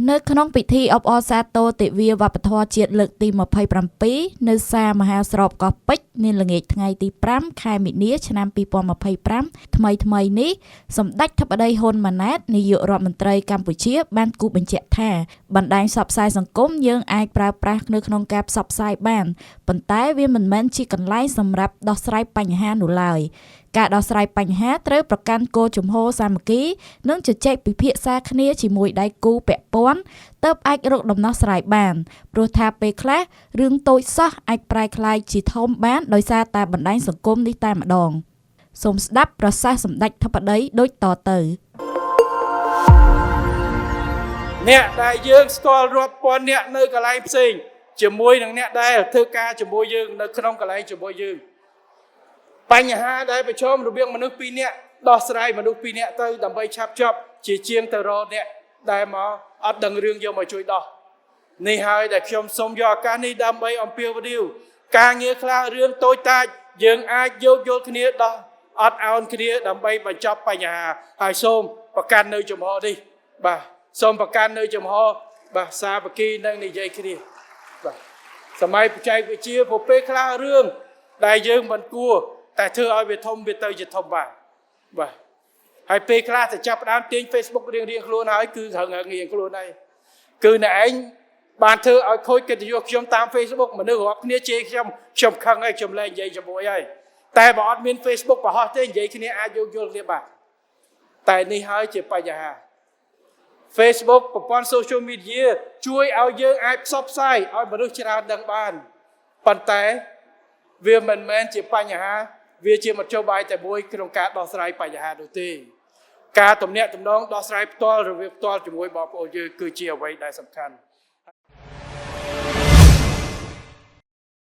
នៅក្នុងពិធីអបអរសាទរទិវាវប្បធម៌ជាតិលើកទី27នៅសាលមហាស្របកោះពេជ្រនាល្ងាចថ្ងៃទី5ខែមីនាឆ្នាំ2025ថ្មីថ្មីនេះសម្ដេចធិបតីហ៊ុនម៉ាណែតនាយករដ្ឋមន្ត្រីកម្ពុជាបានគូសបញ្ជាក់ថាបណ្ដាញផ្សព្វផ្សាយសង្គមយើងអាចប្រើប្រាស់នៅក្នុងការផ្សព្វផ្សាយបានប៉ុន្តែវាមិនមែនជាកន្លែងសម្រាប់ដោះស្រាយបញ្ហានោះឡើយការដោះស្រាយបញ្ហាត្រូវប្រកាន់គោលជំហរសាមគ្គីនិងជជែកពិភាក្សាគ្នាជាមួយដៃគូពាក់ព័ន្ធទើបអាចរកដំណោះស្រាយបានព្រោះថាពេលខ្លះរឿងតូចសោះអាចប្រែក្លាយជាធំបានដោយសារតែបណ្ដាញសង្គមនេះតែម្ដងសូមស្ដាប់ប្រសាសន៍សម្ដេចធិបតីដូចតទៅ អ្នកដែលយើងស្គាល់រាប់ពាន់អ្នកនៅកន្លែងផ្សេងជាមួយនឹងអ្នកដែលធ្វើការជាមួយយើងនៅក្នុងកន្លែងជាមួយយើងបញ្ហាដែលប្រឈមរវាងមនុស្សពីរនាក់ដោះស្រាយមនុស្សពីរនាក់ទៅដើម្បីឆាប់ចប់ជាជាងទៅរកអ្នកដែលមកអត់ដឹងរឿងយកមកជួយដោះនេះហើយដែលខ្ញុំសូមយកឱកាសនេះដើម្បីអំពាវនាវការងារខ្លះរឿងតូចតាចយើងអាចយោគយល់គ្នាដោះអត់ឱនគ្នាដើម្បីបញ្ចប់បញ្ហាហើយសូមប្រកាន់នៅជំហរនេះបាទសូមប្រកាន់នៅជំហរបាទសាមគ្គីនិងនិយាយគ្នាបាទសម័យបច្ចេកវិទ្យាព្រោះពេលខ្លះរឿងដែលយើងមិនគួរតែធ្វើឲ្យវាធំវាទៅជាធំបានបាទហើយពេលខ្លះទៅចាប់ផ្ដើមទាញ Facebook រៀងរៀងខ្លួនហើយគឺរឹងរៀងខ្លួនហើយគឺអ្នកឯងបានធ្វើឲ្យខូចកិត្តិយសខ្ញុំតាម Facebook មនុស្សរាប់គ្នាជេរខ្ញុំខ្ញុំខឹងហើយខ្ញុំលែងនិយាយជាមួយហើយតែបើអត់មាន Facebook បង្ហោះទេនិយាយគ្នាអាចយោគយល់គ្នាបានតែនេះហើយជាបញ្ហា Facebook ប្រព័ន្ធ social media ជួយឲ្យយើងអាចផ្សព្វផ្សាយឲ្យមនុស្សច្រើនដឹងបានប៉ុន្តែវាមិនមែនជាបញ្ហាវាជាមធ្យោបាយតែមួយក្នុងការដោះស្រាយបញ្ហានោះទេការទំនាក់ទំនងដោះស្រាយផ្ទាល់រវាងផ្ទាល់ជាមួយបងប្អូនយើងគឺជាអ្វីដែលសំខាន់។